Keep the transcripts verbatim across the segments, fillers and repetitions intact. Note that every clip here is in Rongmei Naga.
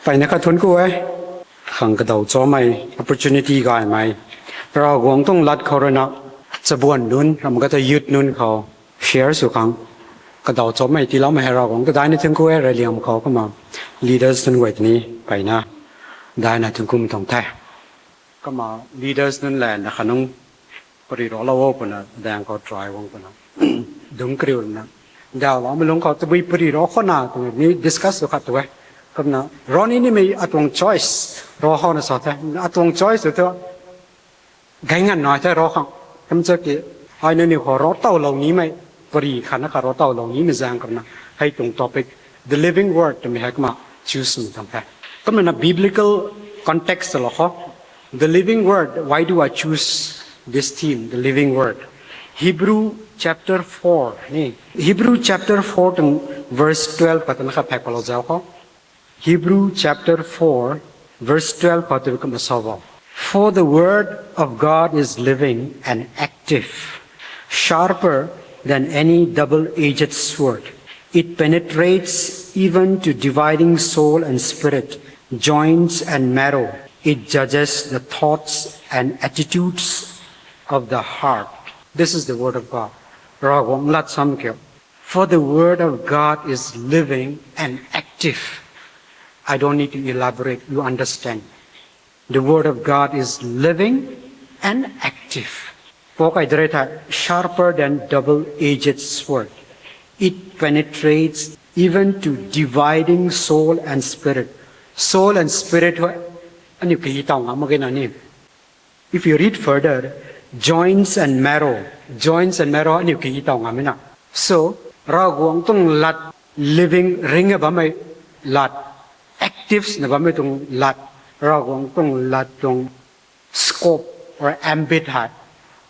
Mpeyna kha thunc ku e. Khang kadaw chamei, opportunity gaymei, Ravguangc tuang lat khou rui na, chabuan nunc, ram kata youth nunc khou share sw khang, kadaw chamei tiiloumei hei Ravguangc ta daina thunc ku e. Reyliang khou kumna leaders nunc guay tei ni mpeyna daina thunc kumei tuang the. Kumna leaders nunc le na khanungc pary raclou o pwna daeng khou try guang pwna, dungc kariuna, dawloumei lungc khou tabui pary rac khou na twmei ni discuss sw khat tu e. Kumna rac ni nimei atuang choice, rac howna sa the, atuang choice tu thu, gay nganv nai the rac khang. Kum cha ki, ai nangniw khou rac tawlou nimei, pary khatna kha rac tawlou nimei zaeng kumna, hei tuang topic, the living word twmei hei kumna choose swmei tuang the. Kumna biblical context lou khou, the living word, why do I choose this theme, the living word? Hebrew chapter four ni, Hebrew chapter four tuang verse twelve kata na kha phek palou zau khou. Hebrew chapter four, verse twelve khou tu kumna sa bo. For the word of God is living and active, sharper than any double-edged sword. It penetrates even to dividing soul and spirit, joints and marrow. It judges the thoughts and attitudes of the heart. This is the word of God. Ravguangc lat sam kiu. For the word of God is living and active. I don't need to elaborate, you understand. The word of God is living and active. Pau kai dere tha, sharper than double-edged sword. It penetrates even to dividing soul and spirit. Soul and spirit hei aniu kahi taw ngam mak ge na ni. If you read further, joints and marrow, joints and marrow aniu kahi taw ngam e na. So, Ravguangc tuang lat, living, ringna bammei lat, active na bammei tuang lat, Ravguangc tuang lat tuang scope or ambit hei,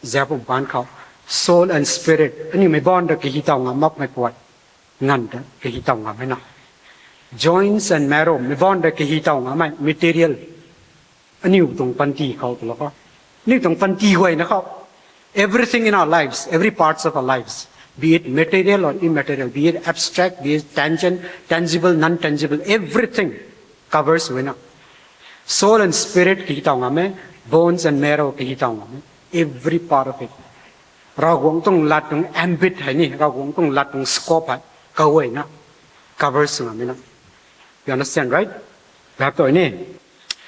ziapum pan khou, soul and spirit aniu mei baanc ta kahi taw ngam makmei puat, nganv ta kahi taw ngam e na. Joints and marrow, mei baanc ta kahi taw ngammei material, aniu tuang panty khou twlou khou, aniu tuang panty guayna khou, everything in our lives, every parts of our lives, be it material or immaterial, be it abstract, be it tangent, tangible, non-tangible, everything covers wena. Soul and spirit kahi taw ngam e, bones and marrow kahi taw ngam e, every part of it. Ravguangc tuang lat tuang ambit hei ni, Ravguangc tuang lat tuang scope hei kaguayna covers ngam e na. You understand, right? Bhap tu ni.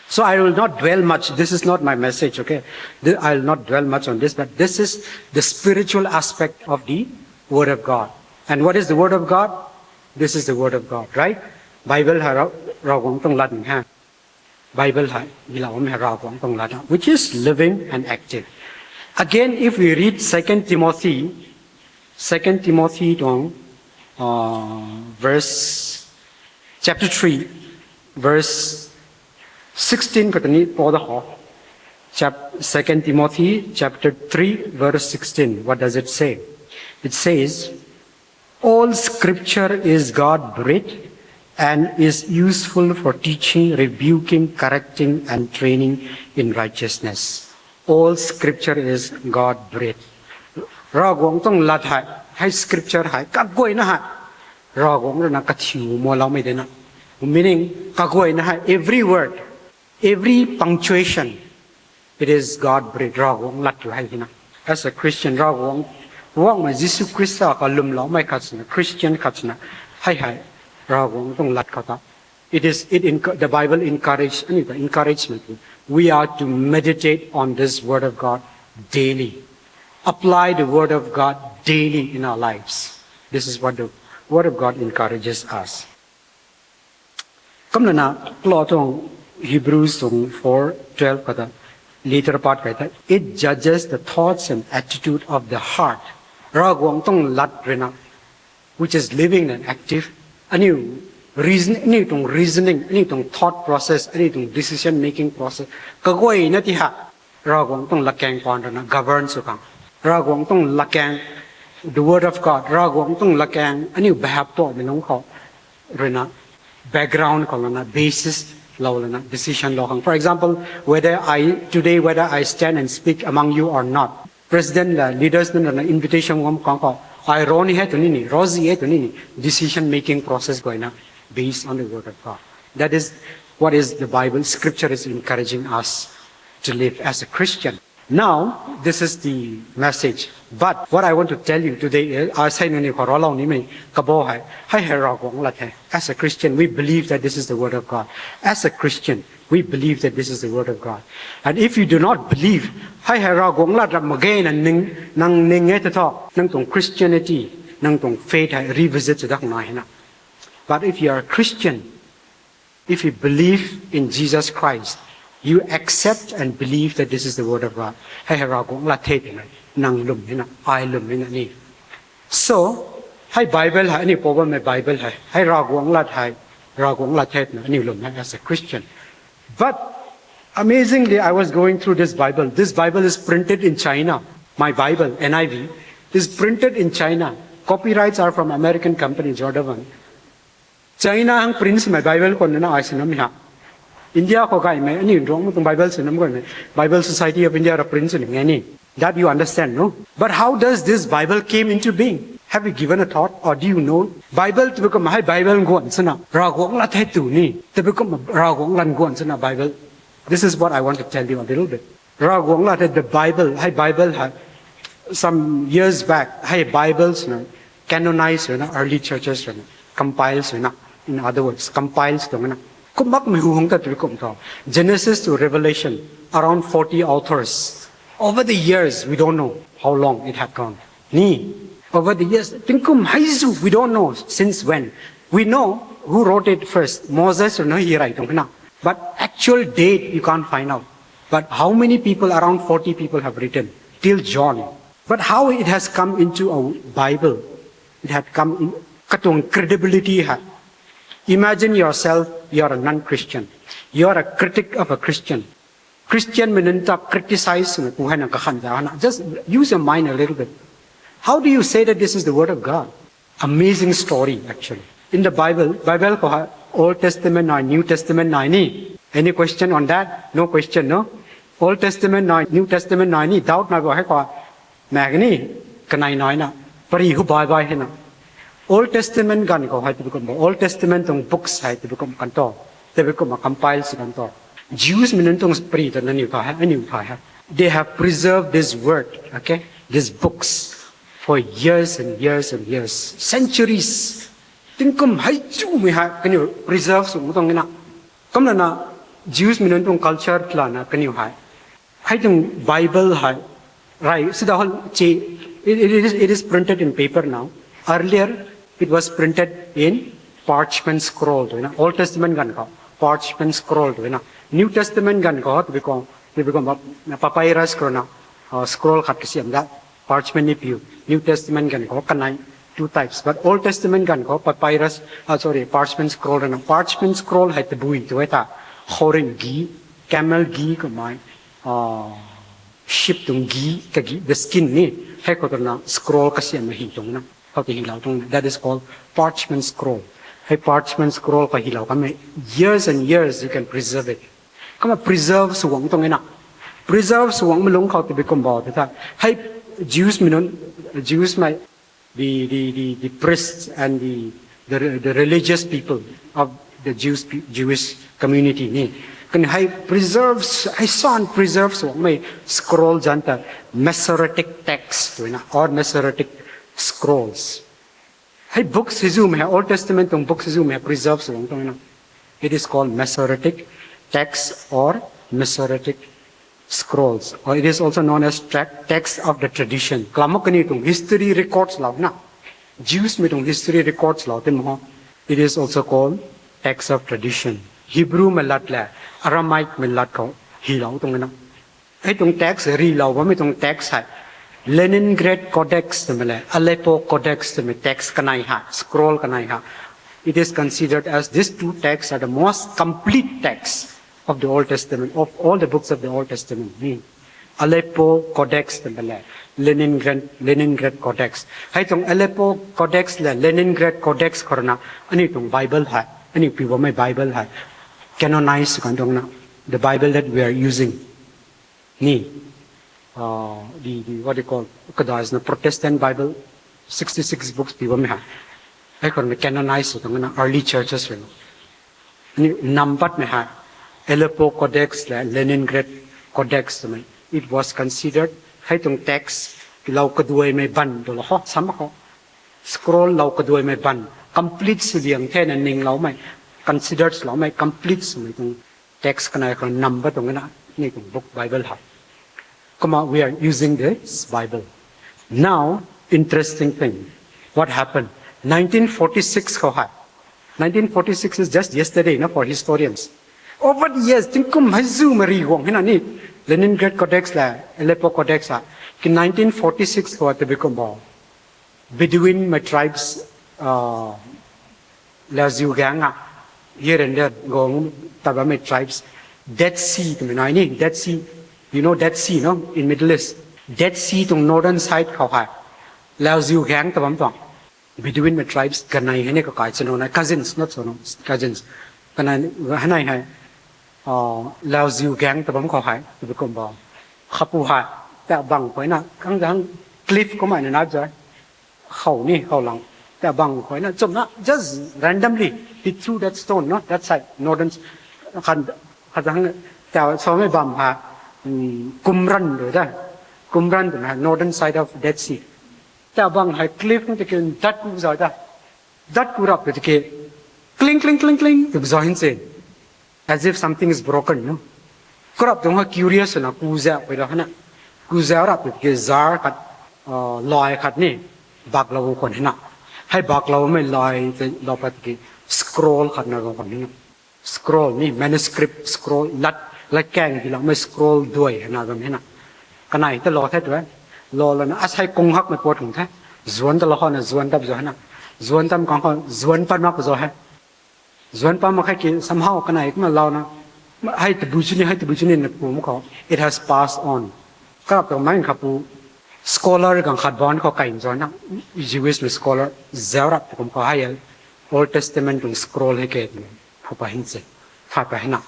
So I will not dwell much. This is not my message, okay? Th- I will not dwell much on this, but this is the spiritual aspect of the Word of God. And what is the Word of God? This is the Word of God, right? Bible hei Ra- Ravguangc tuang lat ni ha. Bible hei, gilam hei Ravguangc tuang lat, which is living and active. Again, if we read Second Timothy, Second Timothy tuang, uh, verse, chapter three, verse sixteen khou tei ni pau da ho. Chap- Second Timothy chapter three, verse sixteen. What does it say? It says, All scripture is God breathed and is useful for teaching, rebuking, correcting, and training in righteousness. All scripture is God breathed. Ravguangc tuang lat hei, hei scripture hei, kaguayna hei, Ravguangc rui na kathiu moloumei de na. Meaning, kaguayna hei, every word, every punctuation, it is God breathed, Ravguangc lat tu hei hina. As a Christian, Ravguangc, Ravguangc mei Jisu Khrista kalumloumei khat swna, Christian khat swna, hei hei, Ravguangc tuang lat khou ta. It is, it enc- the Bible encourage, aniu ta encouragement. We are to meditate on this word of God daily. Apply the word of God daily in our lives. This is what the word of God encourages us. Kumna na, Paul tuang Hebrews tuang four twelve khou ta, later part khou ta, it judges the thoughts and attitude of the heart. Ravguangc tuang lat rui na, which is living and active. Aniu reason, aniu tuang reasoning, aniu tuang thought process, aniu tuang decision making process, kaguayna ti ha, Ravguangc tuang latkaeng khou rui na govern sw khang. Ravguangc tuang latkaeng, the word of God, Ravguangc tuang latkaeng, aniu behap tuamei lungc khou rui na, background khou lana, basis lou lana, decision lou khang. For example, whether I, today, whether I stand and speak among you or not. President la leaders nunc rui na invitation guang khang khou, ai rou ni hei tw ni ni, rou zi hei tw ni ni, decision making process guayna, based on the word of God. That is, What is the Bible? Scripture is encouraging us to live as a Christian. Now, this is the message. But what I want to tell you today is, asei nangniw khou raclou nimei kabau hei, hei hei Ravguangc lat the. As a Christian, we believe that this is the word of God. As a Christian, we believe that this is the word of God. And if you do not believe, hei hei Ravguangc lat ra mak ge na ning, nang ning e ta thu, nang tuang Christianity, nang tuang faith hei revisit sw dak nai hena. But if you are a Christian, if you believe in Jesus Christ, you accept and believe that this is the word of God. Hei hei Ravguangc lat the twna nang lwm hena, ai lwm hena ni. So, hei Bible hei, aniu pou bammei Bible hei, hei Ravguangc lat hei, Ravguangc lat the twna aniu lwm hei as a Christian. But amazingly, I was going through this Bible. This Bible is printed in China. My Bible, N I V, is printed in China. Copyrights are from American company, Jordan. China hang print swmei Bible khou na ai sinam ha. India khou gaymei, aniu Ruangmei tuang Bible sinam gaymei, Bible Society of India ra print sw ni nge ni. That you understand, no? But how does this Bible came into being? Have you given a thought, or do you know? Bible tabui kumna hei Bible guan swna, Ravguangc lat the tu ni. Tabui kumna Ravguangc lat guan swna Bible. This is what I want to tell you a little bit. Ravguangc lat the, the Bible, hei Bible hei, some years back, hei Bibles na canonize swna, early churches na compile swna, in other words, compile swna. Kummakmei hu hang ta tabui kum tho. Genesis to Revelation, around forty authors. Over the years, we don't know how long it had gone. Ni, over the years, tingkum hei zu, we don't know since when. We know who wrote it first. Moses rui na hei rey tuang na. But actual date, you can't find out. But how many people, around forty people have written till John. But how it has come into a Bible, it had come in, katuang credibility hei. Imagine yourself, you are a non-Christian. You are a critic of a Christian. Christian mei nunc ta criticize na pu hei na kakhan za na. Just use your mind a little bit. How do you say that this is the word of God? Amazing story, actually. In the Bible, Bible khou hei Old Testament nai, New Testament nai ni. Any question on that? No question, no? Old Testament nai, New Testament nai ni, doubt nai bo hei khou. Mak ni, kanei nai na, pari hu bai bai hei na. Old Testament ganv khou hei tabui kum bo, Old Testament tuang books hei tabui kum kan tho, tabui kum compile sw kan tho. Jews mei nunc tuang pari ta nangniw thay hei, aniu thay hei. They have preserved this word, okay, these books for years and years and years, centuries. Tingkum hei chumei hei kaniw preserve sw tuang na. Kumna na Jews mei nunc tuang culture tla na kaniw hei. Hei tuang Bible hei, right, sida hol chi, it, it is, it is printed in paper now. Earlier, it was printed in parchment scroll, tu na, Old Testament ganv khou, parchment scroll, tu na. New Testament ganv khou, tabui kum, tabui kum, papyrus khou na, uh, scroll khat kasiam da, parchment ni piu. New Testament ganv khou, kanei, two types. But Old Testament ganv khou, papyrus, uh, sorry, parchment scroll na. Parchment scroll hei tabui tu hei ta, khouringh gi, camel gi kamei, uh, sheep tuang gi, kagi, the skin ni, hei khou tu na scroll kasiam na hi tuang na, khou ta hilou tuang na. That is called parchment scroll. Hei parchment scroll khou hilou kamei, years and years you can preserve it. Kumna preserve sw guang tuang na. Preserve sw guangmei lungc khou tabui kum bo tu tha. Hei Jews mei nunc, Jews mei, the, the, the, the priests and the, the, the religious people of the Jews, Jewish community ni. Kaniw hei preserve, hei san preserve sw guangmei scroll zanc ta Masoretic text, tu na, or Masoretic scrolls. Hei books hei zu mei hei, Old Testament tuang books hei zu mei hei preserve sw guang tuang na. It is called Masoretic text or Masoretic scrolls, or it is also known as tra-, text of the tradition. Kalam kaniw tuang history records lou na. Jews mei tuang history records lou tei mo. It is also called text of tradition. Hebrew mei lat le, Aramaic mei lat khou hilou tuang na. Hei tuang text rilou bammei tuang text hei Leningrad Codex twmei le Aleppo Codex twmei text kanei hei, scroll kanei hei. It is considered as these two texts are the most complete texts of the Old Testament, of all the books of the Old Testament. Ni, Aleppo Codex twmei le Leningrad, Leningrad Codex. Hei tuang Aleppo Codex le Leningrad Codex khou rui na aniu tuang Bible hei, aniu piu bammei Bible hei canonize kan tuang na, the Bible that we are using. Ni, uh, the, the, what do you call, kadai na Protestant Bible, sixty-six books piu bammei hei. Hei khou rui na canonize sw tuang na early churches rui na. Ni nambatmei hei Aleppo Codex le Leningrad Codex twmei, it was considered hei tuang text lou kaduaimei ban tw la ho, sam ho. Scroll lou kaduaimei ban, complete sw liang the na ningloumei, considered loumei, complete swmei tuang text kanei khou nambat tuang na, ni tuang book Bible hei. Kumna we are using this Bible. Now, interesting thing, what happened? Nineteen forty-six khou hei. Nineteen forty-six is just yesterday, na, for historians. Over the years, tingkum hei zu mari guang hina ni, Leningrad Codex le Aleppo Codex ha, ki nineteen forty-six khou tabui kum bo, Bedouinmei tribes, uh, Lauziu gang a, here and there guang ta bammei tribes, Dead Sea twmei nai ni, Dead Sea, you know Dead Sea, no, in Middle East, Dead Sea tuang northern side khou hei, Lauziu gang ta bam tuang, Bedouinmei tribes kanei hei ni kakai chano na, cousins, not so, no, cousins, kanei, kanei hei, uh, Lauziu gang ta bam khou hei tabui kum bo, khapu hei, ta bang khou na kang jang cliff kumna na nap zai, khou ni khou lang, ta bang khou na chumna just randomly he threw that stone, no, that side, northern, khat, khat hang, ta samei bam hei, Qumran de da, Qumran twna northern side of Dead Sea. Ta bang hei cliff nunc tiki dat ku zau da, dat ku rap tiki, cling cling cling cling tw zau hin se, as if something is broken, no. Kurap tuang ha curious na ku zau pui la hana, ku zau rap tiki zar khat, uh, lai khat ni baklou khwan hina. Hei bakloumei lai tei lou pat tiki scroll khat na bam khwan hina. Scroll ni manuscript scroll, lat, latkaeng tiiloumei scroll duai hei na bam hina. Kanei ta lou the tu e. Lou lana asei kung hakmei pat khang the. Zuan ta lou khou na zuan tap zau hei na. Zuan tam kang khou zuan pat mak zau hei. Zuan pat mak khe ki somehow kanei kumna louna, hei tabui chuni, hei tabui chuni na pu mak khou, it has passed on. Karap tuang mei khapu scholar gang khat ban khou kai zau na, Jewish mei scholar, zau rap tu kum khou hei, Old Testament tuang scroll hei ke, phu pa hin se, thay pa hina.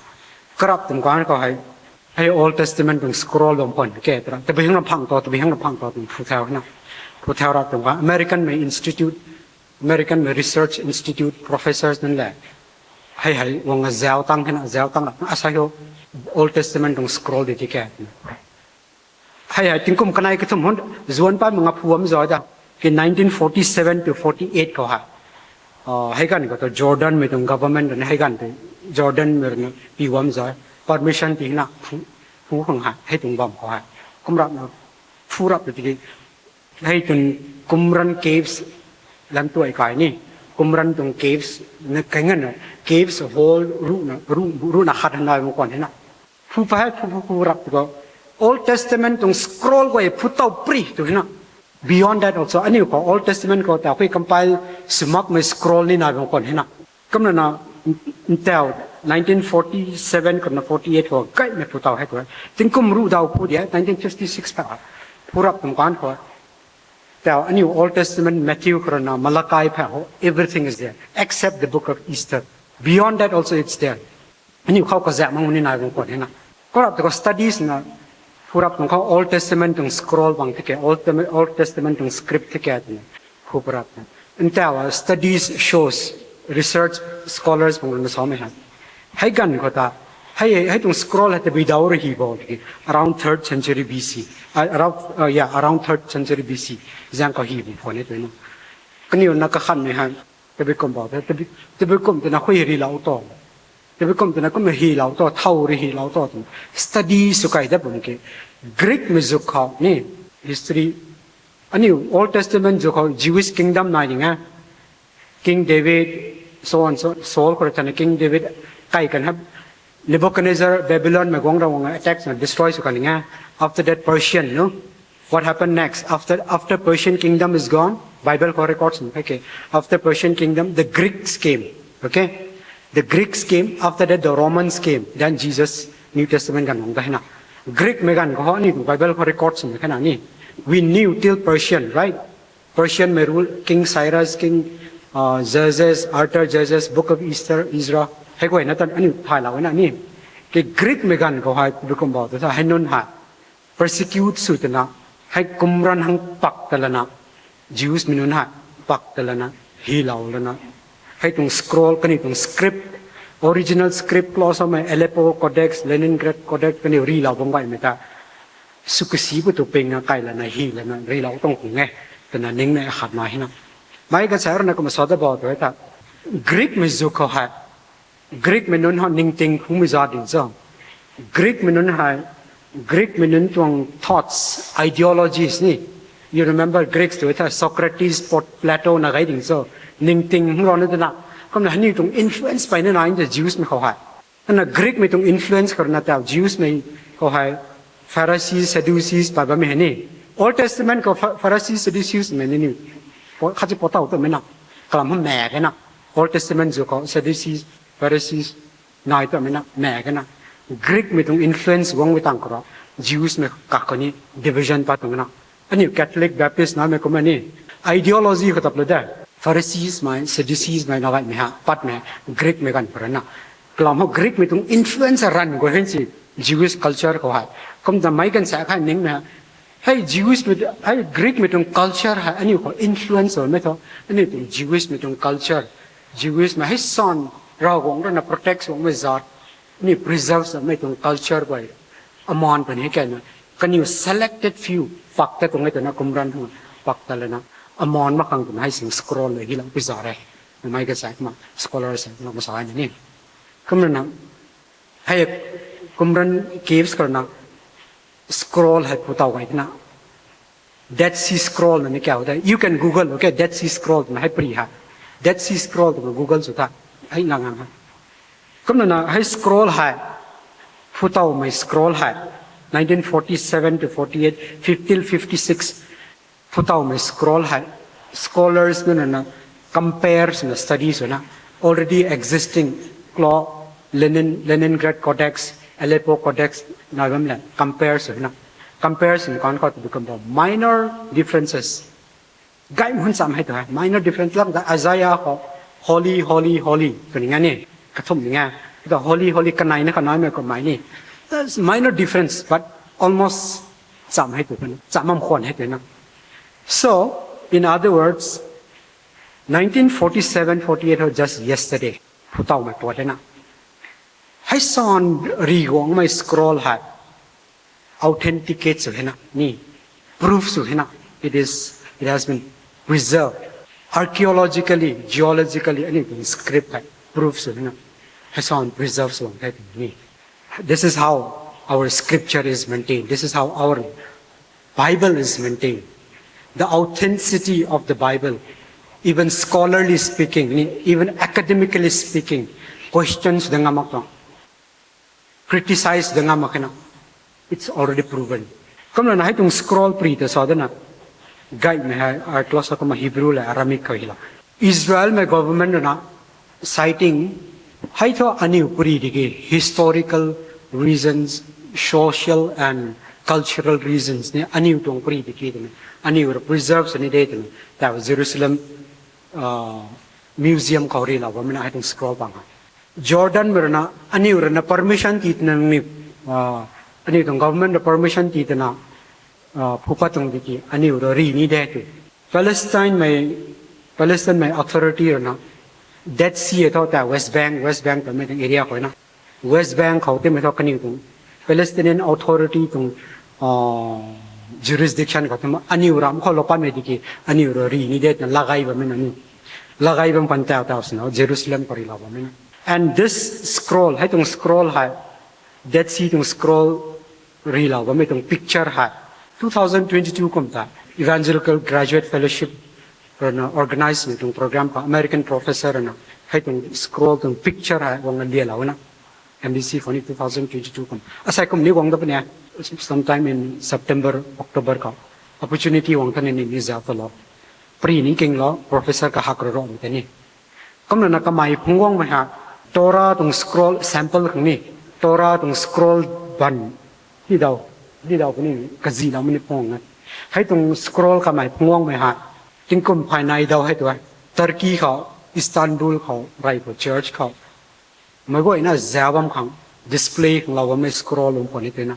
Karap tuang kan khou hei, hei Old Testament tuang scroll bam khwan ke tara, tabui hang na phang to, tabui hang na phang to tuang phu thau hina. Phu thau rap tuang kan, American mei institute, American mei research institute professors nunc le, hei hei guang a zau tang hina, zau tang la, asei ho Old Testament tuang scroll di ti ke. Hei hei tingkum kanei kathum hun, zuan pat mak nga phu bam zau da, ki nineteen forty-seven to forty-eight khou hei. Uh, hei ganv khou tu Jordan mei tuang government rui hei ganv tu Jordan mei rui pi bam zau, permission pi na phu, phu khang hei, hei tuang bam khou hei. Kum rap na, phu rap tu tiki, hei tuang Qumran Caves lam tuai kai ni. Qumran tuang caves, na kai ngan na, caves hall ruhna, ruh, ruhna khat hei nai bam khwan hina. Phu pa hei, phu, phu, phu rap tu khou, Old Testament tuang scroll guay phu tow pri tu hina. Beyond that also, aniu khou Old Testament khou ta hui compile sw makmei scroll ni nai bam khwan hina. Kumna na, ntau, nineteen forty-seven kumna forty-eight khou gaymei phu tow hei tu e. Tingkum ruh daw phu di e, nineteen fifty-six pha. Phu rap tuang kan khou. Tau aniu Old Testament, Matthew khou rui na Malachi pha ho, everything is there, except the book of Esther. Beyond that also it's there. Aniu khou kazak mang ni nai bam khwan hina. Karap tu khou studies na, phu rap tuang khou Old Testament tuang scroll bang tiki, Old Tem-, Old Testament tuang script tiki twna, phu pa rap na. Ntau, uh, studies shows, research scholars bang rui na samei hei. Hei ganv khou ta, hei, hei tuang scroll hei tabui daw rui hy bo tiki, around third century B C. Uh, around, uh, yeah, around third century B C. Zaeng khou hy bam khwan e tu na. Kaniw na kakhanmei hei, tabui kum bo, tabui, tabui kum twna hui ri lou to. Tabui kum twna kum hy lou to, thow rui hy lou to twna. Study sw kai dat bam ke. Greek mei zuk khou ni, history. Aniu Old Testament zuk khou Jewish kingdom nai ding e. King David, so on, so, Saul khou rui thana King David kai kan hei Nebuchadnezzar, Babylon mei guang rau guang attack na destroy sw kan ding e. After that Persian, no? What happened next? After, after Persian kingdom is gone, Bible khou records ni khe. After Persian kingdom, the Greeks came. Okay? The Greeks came, after that the Romans came. Then Jesus, New Testament ganv nung ta hei na. Greek mei ganv khou ni Bible khou records ni khe na ni. We knew till Persian, right? Persian mei rule, King Cyrus, King, uh, Xerxes, Artaxerxes, Book of Esther, Ezra. Hei guay na tan aniu thay lou na ni. Ke Greek mei ganv khou hei tabui kum bo tu sa hei nunc hei persecute sw twna, hei Qumran hang pak ta lana, Jews mei nunc hei pak ta lana, hy lou lana, hei tuang scroll kaniw tuang script, Original script close samei Aleppo Codex, Leningrad Codex kaniw rilou bam gaymei ta. Sukasi pu tu ping na kai lana hi lana rilou tang kung e. Twna ning na khat na hina. Mei kan sa rana kum sa da bau tu e ta. Greek mei zu khou hei. Greek mei nunc hou ningting phungmei za ding cho. Greek mei nunc hei, Greek mei nunc tuang thoughts, ideologies ni. You remember Greeks tu e tha Socrates, Pot-, Plato na gai ding cho. Ningting hung rau na dana. Kumna haniw tuang influence pai na na in the Jews mei khou hei. Ana Greek mei tuang influence khou na tau Jews mei khou hei Pharisees, Sadducees pai bammei hei ni. Old Testament khou Pha-, Pharisees, Sadducees mei ni ni. Po-, khat si potau tu mei na. Kalam hum mei ke na. Old Testament zu khou Sadducees, Pharisees, nai tu mei na, mei ke na. Greek mei tuang influence guang mei tang khou ra. Jews mei kak khou ni division pat tuang na. Aniu Catholic, Baptist na mei kum ni. Ideology khou tap lo de. Pharisees mei, Sadducees mei na gai mei ha, pat mei, Greek mei gan khou ra na. Kalam hou Greek mei tuang influence ran guang hen si Jewish culture khou hei. Kum ta mei kan sa kha ning mei ha. Hei Jewish mei, hei Greek mei tuang culture hei, aniu khou influence mei tho, aniu tuang Jewish mei tuang culture. Jewish mei hei san, Ravguangc rana protect guang mei zat, aniu preserve mei tuang culture guay. Amaan puni hei kai na, kaniw selected few, pak ta kung e twna kumran hung, pak ta lana, amaan mak khang twna hei sing scroll le hi lang pi za re. Mei ka sa ma, scholar sa ma, ma sa ai na ni. Kumna na, hei kumran caves khou na, scroll hei phu tau gai na. Dead Sea Scroll na ni kau de. You can Google, okay? Dead Sea Scroll na hei pri ha. Dead Sea Scroll na Google sw tha. Hei ngang ngang ha. Kumna na hei scroll hei. Phu tau mei scroll hei. Nineteen forty-seven to forty-eight, fifteen fifty-six. Phu tau mei scroll hei. Scholars nunc na compare swna study swna. Already existing clo Lenin, Leningrad Codex, Aleppo Codex, na bam le compare swna. Compare swna kan khou tu become the minor differences. Gai mun cham hei tu hei. Minor difference lang da Isaiah khou holy, holy, holy. Kani nga ni. Kathum ni nga. Da holy, holy kanai na kanai mei khou mei ni. That's minor difference, but almost cham hei tu kan. Cham mam khwan hei tu na. So, in other words, nineteen forty-seven forty-eight ho just yesterday. Phu tau mei puat e na. Hei san ri guang mei scroll hei. Authenticate sw hei na. Ni. Proof sw hei na. It is, it has been preserved. Archaeologically, geologically, aniu tuang script hei. Proof sw hei na. Hei san preserve sw hei ni. This is how our scripture is maintained. This is how our Bible is maintained. The authenticity of the Bible, even scholarly speaking, ni, even academically speaking, questions de ngam mak tuang, criticize de ngam mak khe na, it's already proven. Kumna na hei tuang scroll pri ta sa de na, gai mei hei, archaeologist kumna Hebrew le Aramaic khou hi la. Israel mei government na citing, hei thu aniu puri di ki historical reasons, social and cultural reasons ni aniu tuang puri di ki twna, aniu ra preserve sw ni de twna, ta Jerusalem, ah, museum khou ri lau bam na hei tuang scroll bang ha. Jordan mei rana, aniu rana permission ti twna ni, ah, aniu tuang government ra permission ti twna, ah, phu pat tuang di ki, aniu ra ri ni de tu. Palestine mei, Palestine mei authority rana, Dead Sea e tho ta West Bank, West Bank twmei tuang area khou na. West Bank khou ti mei tho kaniw tuang Palestinian Authority tuang, ah, jurisdiction khou ti ma aniu ram khou lou pat mei di ki, aniu ra ri ni de twna lagai bam na ni. Lagai bam pan tau tau sina, Jerusalem khou ri lau bam na. And this scroll, hei tuang scroll hei, Dead Sea tuang scroll ri lau bammei tuang picture hei. Two thousand twenty-two kum ta Evangelical Graduate Fellowship rana organize ni tuang program pa American professor rana hei tuang scroll tuang picture hei guang lia lau na. M D C khou ni two thousand twenty-two kum. Asei kum ni guang da puni e. Sometime in September, October khou. Opportunity guang ta ni ni ni zau ta lo. Pri ni king lo, professor kahak ro ro ni ta ni. Kumna na kamei phungc guangmei ha, Torah tuang scroll sample khang ni, Torah tuang scroll ban, di dau, di dau kani, kazi dau mani phungc na. Hei tuang scroll kamei phungc guangmei ha, tingkum phay nai dau hei tu e, Turkey khou, Istanbul khou, rai khou church khou. Mei guayna zau bam khang, display khang lou bammei scroll lum khou ni tu na.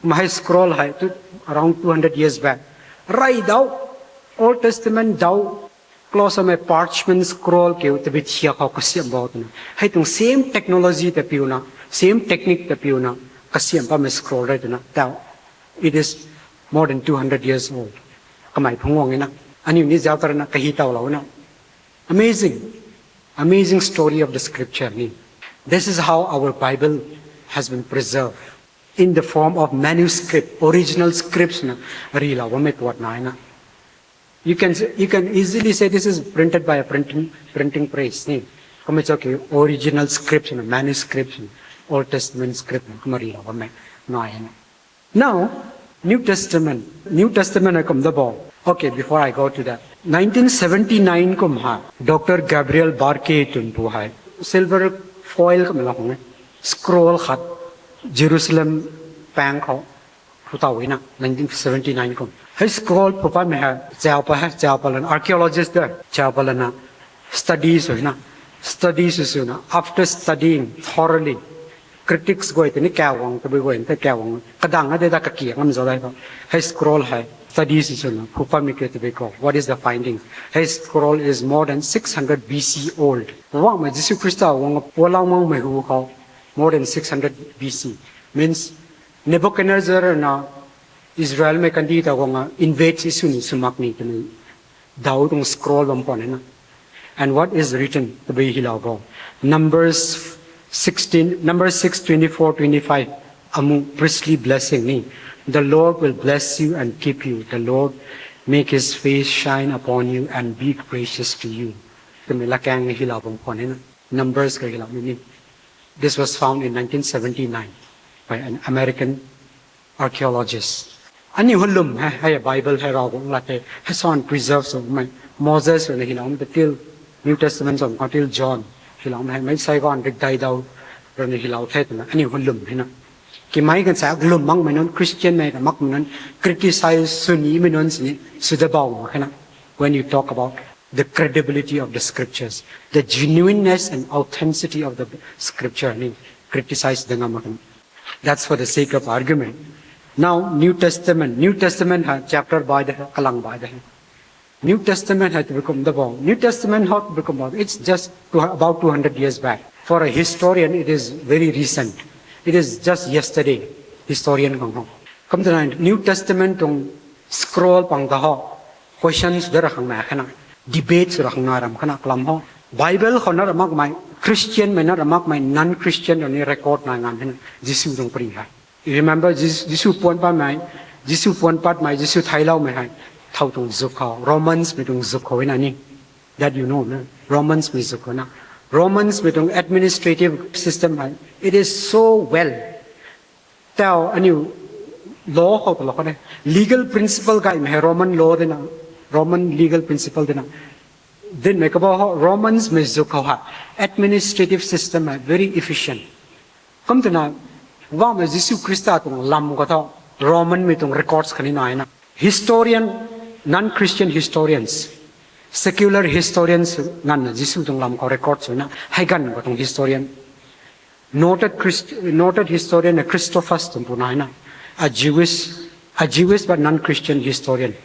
Mei hei scroll hei tu, around two hundred years back. Rai dau, Old Testament dau, Close of my parchment scroll kiu tabui thiak khou kasiam bau twna. Hei tuang same technology ta piuna, same technique ta piuna, kasiam pa my scroll rei twna. Tau, it is more than two hundred years old. Kamei phungwang na. Aniu ni zau tarana kahi tau lou na. Amazing. Amazing story of the scripture ni. This is how our Bible has been preserved in the form of manuscript, original scripts na ri lou bammei puat nai na. You can, you can easily say this is printed by a printing, printing press ni. Kumei cho ki original scripts na, manuscripts na, Old Testament script na, kumari lou bammei nai na. Now, New Testament. New Testament hei kum da bo. Okay, before I go to that. Nineteen seventy-nine kum hei, Doctor Gabriel Barkay twn pu hei. Silver foil kum la hong e. Scroll khat. Jerusalem pang khou. Phu tau na, nineteen seventy-nine kum. Hei scroll phu pa mei hei, chau pa hei, chau pa lana, archaeologist de, chau pa lana, study sw na, study sw sw na, after studying thoroughly, critics guay tini kau wang, tabui guay tini kau wang, kadang na de da kakia ngam zo dai ko. Hei scroll hei, study sw sw na, phu pa mei ke tabui ko, what is the finding? Hei scroll is more than six hundred B C old. Wang mei Jisu Khrista wang, pualang wang mei hu khou, more than six hundred B C. Means, Nebuchadnezzar na Israel mei kandi ta guang a invade si sw ni sw mak ni twmei dau tuang scroll bam khwan na. And what is written? Tabui hi lou bo. Numbers sixteen, Numbers six, twenty-four, twenty-five. Amu priestly blessing ni. The Lord will bless you and keep you. The Lord make his face shine upon you and be gracious to you. Twmei lakang hi lou bam khwan na. Numbers ka hi lou ni. This was found in nineteen seventy-nine by an American archaeologist. Aniu hei lwm hei, hei Bible hei Ravguangc lat hei, hei san preserve sw mei, Moses rui na hi lou mei, till New Testament sw, until John, hi lou mei, hei mei sai gan rik dai dau, rui na hi lou the twna, aniu hei lwm hei na. Ki mei kan sa lwm makmei nunc, Christian mei kan makmei nunc, criticize sw nimei nunc sini, sw da bau mak hei na. When you talk about the credibility of the scriptures, the genuineness and authenticity of the scripture, ni criticize da ngam mak hei na. That's for the sake of argument. Now, New Testament. New Testament hei chapter bai de hei, kalang bai de hei. New Testament hei tabui kum da bo. New Testament hei tabui kum bo. It's just two, about two hundred years back. For a historian, it is very recent. It is just yesterday. Historian khang ho. Kum twna New Testament tuang scroll pang ta ho. Questions da ra khang na khana. Debate sw ra khang na ram khana kalam ho. Bible khou na ra makmei, Christian mei na ra makmei, non-Christian rui ni record na ngan hei na. Jisu tuang pari hei. Remember, Jis-, Jisu puan patmei, Jisu puan patmei, Jisu theiloumei hei. Thau tuang zuk khou, Romans mei tuang zuk khou na ni. That you know, na? Romans mei zuk khou na. Romans mei tuang administrative system hei. It is so well. Tau aniu law khou ta lou khou ne. Legal principle gaymei hei Roman law dina, Roman legal principle dina. Dinmei kabau ho Romans mei zuk khou hei administrative system hei very efficient. Kum twna, Poubauhmei Jisu Khrista tuang lam khou tho Roman mei tuang records khatni nai na. Historian, non-Christian historians, secular historians nganvna Jisu tuang lam khou record swna, hei ganv khou tuang historian. Noted Christ-, noted historian Christophorus twmei pu nai na. A Jewish, a Jewish but non-Christian historian.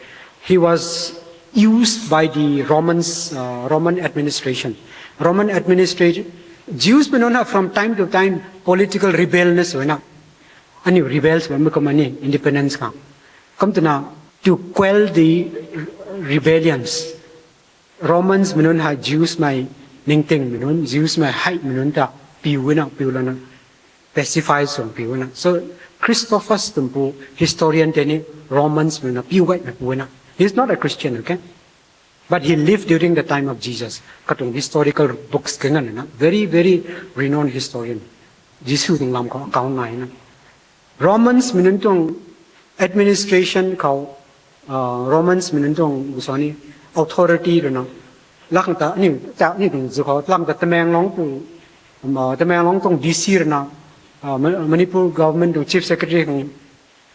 He was used by the Romans, uh, Roman administration. Roman administration, Jews mei nunc hei from time to time political rebel na sw na. Aniu rebels bammei kum aniu independence khang. Kum twna, to quell the rebellions. Romans mei nunc hei Jews mei ningtingmei nunc, Jews mei heimei nunc ta piu na, piu lana, pacify sw piu na. So, Christophorus twmei pu historian tei ni Romans mei nunc na piu gaymei pu na. He is not a Christian, okay? But he lived during the time of Jesus. Katuang historical books kanga na, very, very renowned historian. Jisu tuang lam khou account nai na. Romans mei nunc tuang administration khou, uh, Romans mei nunc tuang, sorry, authority rui na. Lak ta, ni, ta, ni tuang zu khou, lak ta Tamenglong tuang, um, uh, Tamenglong tuang D C rui na, uh, Ma-, Manipur government tuang chief secretary khang,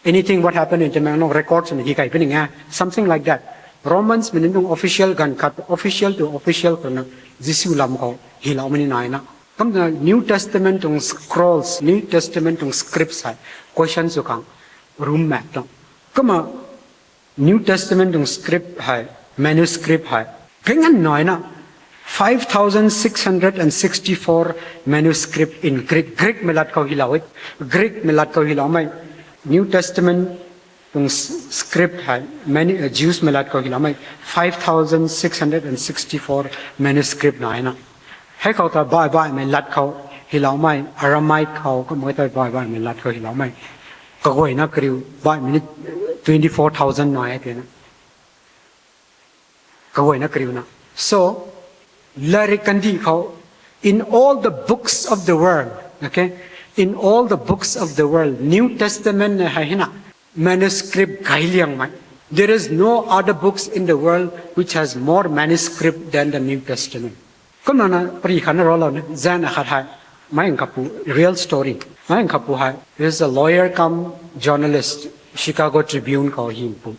anything what happened in Tamenglong records na hi kai puni e, something like that. Romans mei nunc tuang official ganv khat, official to official khou na, Jisu lam khou, hi lou mei ni nai na. Kum twna New Testament tuang scrolls, New Testament tuang scripts hei, question sw khang, room map tuang. Kumna New Testament tuang script hei, manuscript hei, Ringan naina, five thousand six hundred and sixty-four manuscript in Greek. Greek mei lat khou hilou e. Greek mei lat khou hiloumei. New Testament tuang script hei, many, uh, Jews mei lat khou hiloumei, five thousand six hundred and sixty-four manuscript naina. Hei khou ta bai bai mei lat khou hiloumei, Aramaic khou, kamei ta bai bai mei lat khou hiloumei. Kaguayna kariu, bai mei ni twenty-four thousand nai e tina. Kaguayna kariuna. So, latrik kandih khou, in all the books of the world, okay? In all the books of the world, New Testament na hei hina, manuscript gay liangmei. There is no other books in the world which has more manuscript than the New Testament. Kumna na pari khat na rolo na, zan akhat hei, mei ang kapu, real story. Mei ang kapu hei, he is a lawyer cum journalist, Chicago Tribune khou hympu.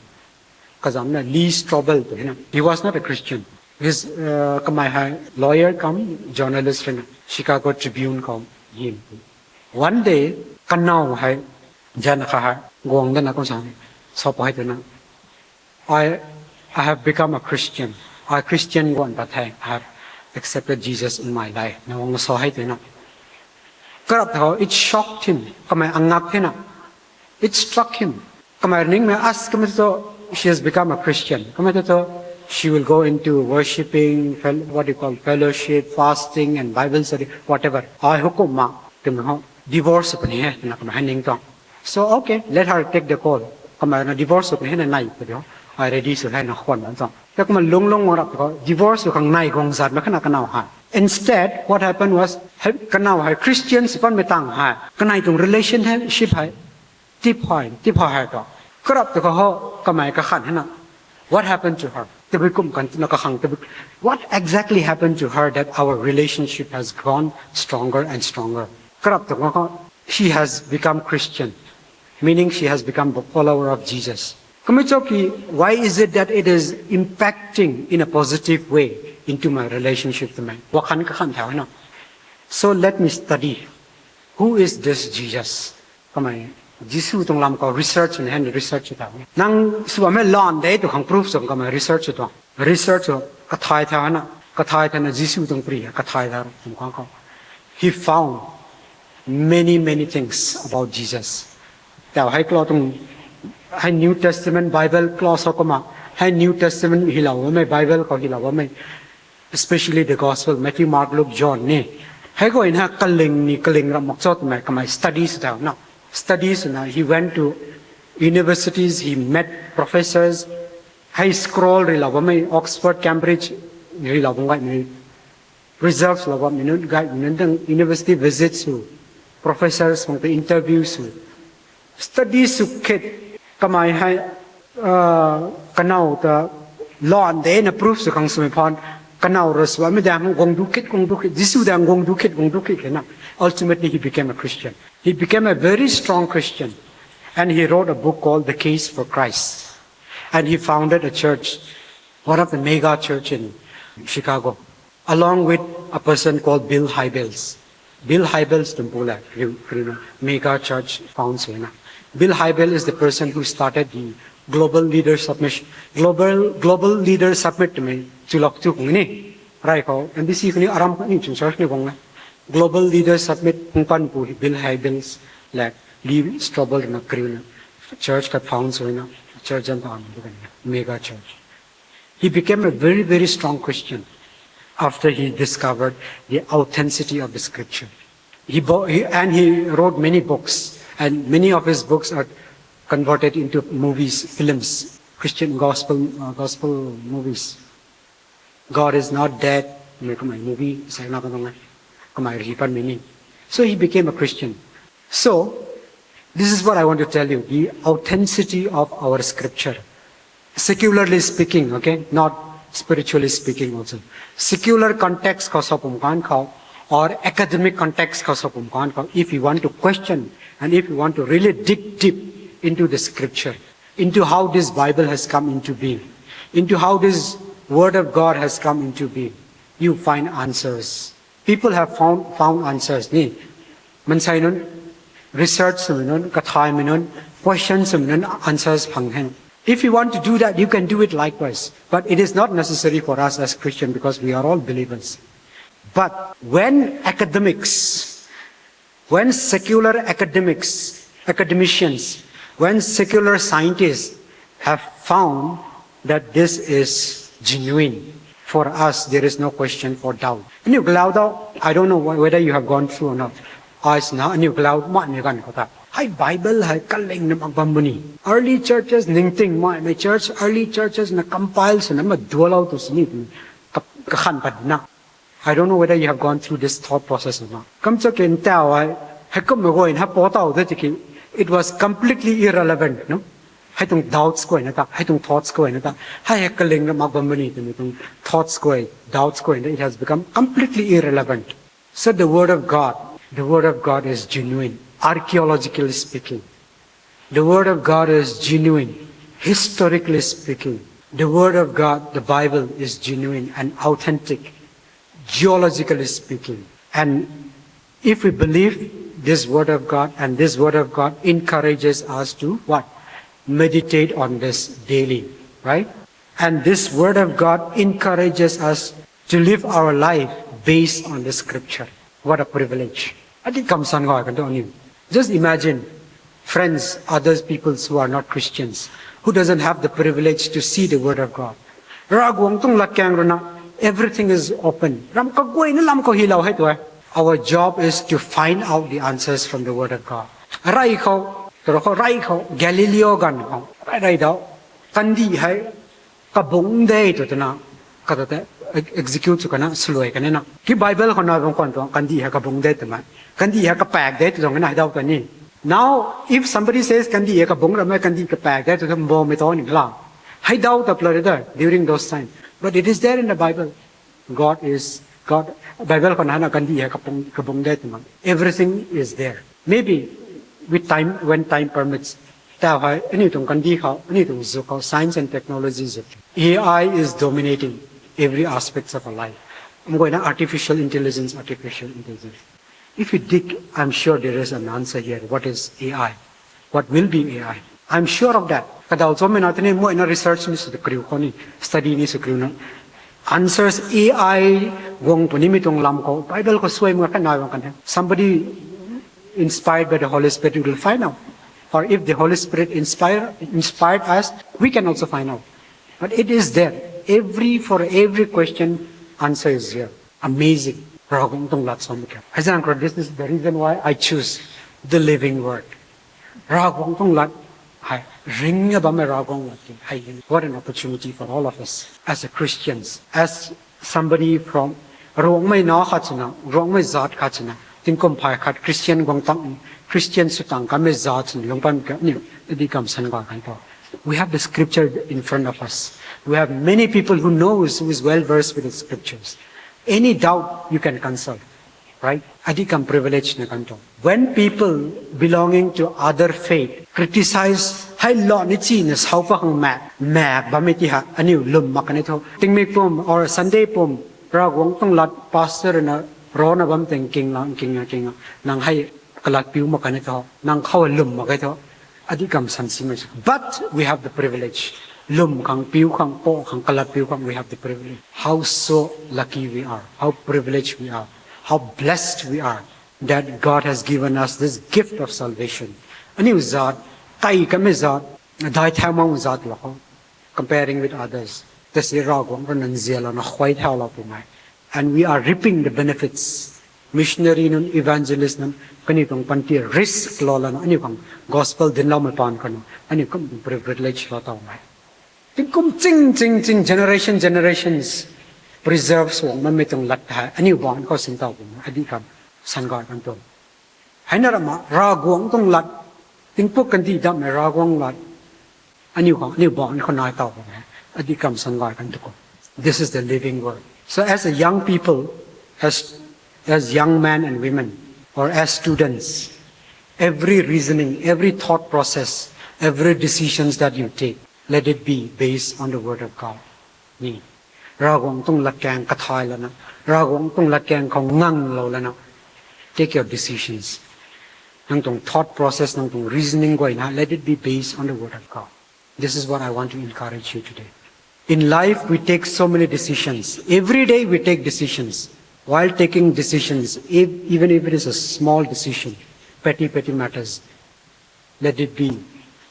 Kazamna Lee Strobel tu hina. He was not a Christian. He's, uh, kamei hei lawyer cum journalist hina. Chicago Tribune khou hympu. One day, kanow hei, zan akhat hei, guang dana kum sa, sa pa hei tu na. I, I have become a Christian. I Christian guan pat the. I have accepted Jesus in my life. Na guang sa hei tu na. Karap tho, it shocked him. Kamei angak the na. It struck him. Kamei ning mei as kamei tu, she has become a Christian. Kamei tu, she will go into worshipping, fel-, what you call, fellowship, fasting and Bible study, whatever. Ai hukum ma, tum ho, divorce puni he, na kamei ning tu. So, okay, let her take the call. Kamei na divorce puni he na nai puni ho. Ai ready sw he na khwan na tu. Ta kumna lung lung rap khou, divorce khang nai guang zat mei khana kanow hei. Instead, what happened was, hei, kanow hei Christian sw pan mei tang hei. Kanei tuang relationship hei. Tip hei, tip hei hei khou. Karap tu khou ho, kamei kakhan hei na. What happened to her? Tabui kum kan tu na kakhang tabui. What exactly happened to her that our relationship has grown stronger and stronger? Karap tu khou ho, she has become Christian, meaning she has become a follower of Jesus. Kamei cho ki, why is it that it is impacting in a positive way into my relationship to me? Wakhan kakhan thau na. So let me study. Who is this Jesus? Kamei, Jisu tuang lam khou research na hen research ta. Nang sw bammei lan de tu khang proof sw kamei research tu. Research tu, kathai tha na, kathai tha na Jisu tuang pri, kathai tha tuang khang khou. He found many, many things about Jesus. Tau hei klo tuang, hei New Testament Bible klo sa kumna, hei New Testament hilou bammei Bible khou hilou bammei. Especially the Gospel, Matthew, Mark, Luke, John ni. Hei khou na kaling ni kaling ram mak cho twmei kamei study sw tau na. Study sw na, he went to universities, he met professors. Hei scroll ri lou bammei, Oxford, Cambridge, ri lou bam gaymei. Results lou bammei nunc, gaymei nunc dang university visit sw, professors khang ta interview sw. Study sw khat, kamei hei, uh, kanow ta lan de na proof sw khang swmei phaan, kanow rui sw bammei dang guang du khat, guang du khat, Jisu dang guang du khat, guang du khat khe na. Ultimately, he became a Christian. He became a very strong Christian. And he wrote a book called The Case for Christ. And he founded a church, one of the mega church in Chicago, along with a person called Bill Hybels. Bill Hybels tuang pu le, you, you know, mega church found sw na. Bill Hybels is the person who started the Global Leader Submission. Global, Global Leader Summit twmei chulak chu kung ni. Rai khou, M B C kuni aram kuni chung church ni kung na. Global Leader Summit kung pan pu hi Bill Hybels le, Lee Strobel na kariu na. Church khat found sw na. Church jan ta mega church. He became a very, very strong Christian after he discovered the authenticity of the scripture. He, bo- he, and he wrote many books, and many of his books are converted into movies, films, Christian gospel, uh, gospel movies. God is not dead. Mei kamei movie sa na ka dong e. Kamei ri pan mei ni. So he became a Christian. So, this is what I want to tell you, the authenticity of our scripture. Secularly speaking, okay, not spiritually speaking also. Secular context khou sa pum kan khou, or academic context khou sa pum kan khou, if you want to question and if you want to really dig deep into the scripture, into how this Bible has come into being, into how this Word of God has come into being, you find answers. People have found, found answers ni. Mansei nunc, research swmei nunc, kathaymei nunc, question swmei nunc answers phang hei. If you want to do that, you can do it likewise. But it is not necessary for us as Christian because we are all believers. But when academics, when secular academics, academicians, when secular scientists have found that this is genuine, for us, there is no question for doubt. Aniu kalau dau, I don't know wh- whether you have gone through or not. Ai sina aniu kalau mak ni gan kata. Hei Bible hei kaling na mak bam buni. Early churches ningting mai, my church, early churches na compile sina ma dualau tu sini ka, ka khan pat na. I don't know whether you have gone through this thought process or not. Kam cha ken tau ai, hei kum ma goi na po tau de tiki, it was completely irrelevant, no? Hei tuang doubts koi na ta, hei tuang thoughts koi na ta, hei hei kaling na mak bam buni tu tuang thoughts koi, doubts koi na, it has become completely irrelevant. So the word of God, the word of God is genuine, archaeologically speaking. The word of God is genuine, historically speaking. The word of God, the Bible, is genuine and authentic, geologically speaking. And if we believe this word of God, and this word of God encourages us to what? Meditate on this daily, right? And this word of God encourages us to live our life based on the scripture. What a privilege. Adi kamsan gay kan tu aniu. Just imagine, friends, others peoples who are not Christians, who doesn't have the privilege to see the word of God. Ravguangc tuang latkaeng rui na, everything is open. Ram kaguayna lam khou hilou hei tu e. Our job is to find out the answers from the word of God. Rey khou, tara khou, rey khou, Galileo ganv khou, rey rey dau, kandih hei, kabungc de tw twna, kata te, execute sw kana, swluai kana na. Ki Bible khou na bam khwan tuang, kandih hei kabungc de twmei. Kandih hei kapaek de tw tuang na hei dau ta ni. Now, if somebody says kandih hei kabungc ramei, kandih kapaek de tw tuang bo mei ta ni la. Hei dau ta pla de during those times. But it is there in the Bible. God is, God, Bible khou na hana kandih hei kabungc, kabungc de twmei. Everything is there. Maybe with time, when time permits, tau hei, aniu tuang kandih khou, aniu tuang zuk khou, science and technology zuk. A I is dominating every aspects of our life. Am guayna artificial intelligence, artificial intelligence. If you dig, I'm sure there is an answer here. What is A I? What will be A I? I'm sure of that. Kadau chom na tini mo na research ni sw kriu khou ni, study ni sw kriu na. Answers A I guang puni mi tuang lam khou, Bible khou suai mga kan na bang kan. Somebody inspired by the Holy Spirit will find out. Or if the Holy Spirit inspire, inspired us, we can also find out. But it is there. Every, for every question, answer is here. Amazing. Ravguangc tuang lat sam kha. Hei zaeng khou, this is the reason why I choose the living word. Ravguangc tuang lat hei, ringna bammei Ravguangc lat hei. What an opportunity for all of us as a Christians, as somebody from Ruangmei na khat swna, Ruangmei zaat khat swna, tingkum phay khat Christian guang tang, Christian sw tang kamei zaat swna lungpam ka ni, adi kamsan guang kan tho. We have the scripture in front of us. We have many people who knows, who is well versed with the scriptures. Any doubt, you can consult, right? Adi kam privilege na kan tho. When people belonging to other faith criticize, hei lo ni chi na sau pa hang mak, mak bammei ti ha, aniu lwm mak kan tho. Tingmik pum or Sunday pum, Ravguangc tuang lat pastor na, rana bam teng king lang, king lang, king lang. Nang hei kalat piu mak kan tho, nang khou lwm mak kan tho. Adi kam san si mai. But we have the privilege. Lwm khang, piu khang, po khang, kalat piu khang, we have the privilege. How so lucky we are. How privileged we are. How blessed we are that God has given us this gift of salvation. Aniu zaat, kai kamei zaat, dai thau mang zaat lo ho. Comparing with others. Tasi Ravguangc rui na nzianlou na khuay thau lou pu mai. And we are reaping the benefits. Missionary nunc, evangelist nunc, kaniw tuang panty risk lou lana, aniu khang gospel dinloumei paan khou na, aniu kum tuang privilege lou tau mai. Tingkum ching, ching, ching, generation, generations, preserve sw makmei tuang lat hei, aniu baan khou sin tau kum, adi kam, san gay kan tuang. Hei na rama, Ravguangc tuang lat, tingpuk kandih dammei Ravguangc lat, aniu khang, aniu baan khou nai tau kum, adi kam san gay kan tuang. This is the living word. So as a young people, as, as young men and women, or as students, every reasoning, every thought process, every decisions that you take, let it be based on the word of God. Ni, Ravguangc tuang latkaeng kathai lana, Ravguangc tuang latkaeng khou nganglou lana, take your decisions. Nang tuang thought process, nang tuang reasoning guay na, let it be based on the word of God. This is what I want to encourage you today. In life, we take so many decisions. Every day we take decisions. While taking decisions, if, even if it is a small decision, petty, petty matters, let it be,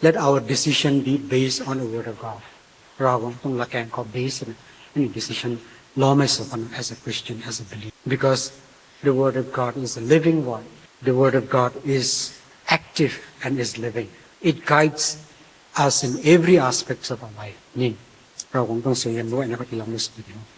let our decision be based on the Word of God. Ravguangc tuang latkaeng khou base swna aniu decision loumei sw khang as a Christian, as a believer. Because the Word of God is a living one. The Word of God is active and is living. It guides us in every aspects of our life. Ni, Ravguangc tuang suaihiam luaina katiloumei sw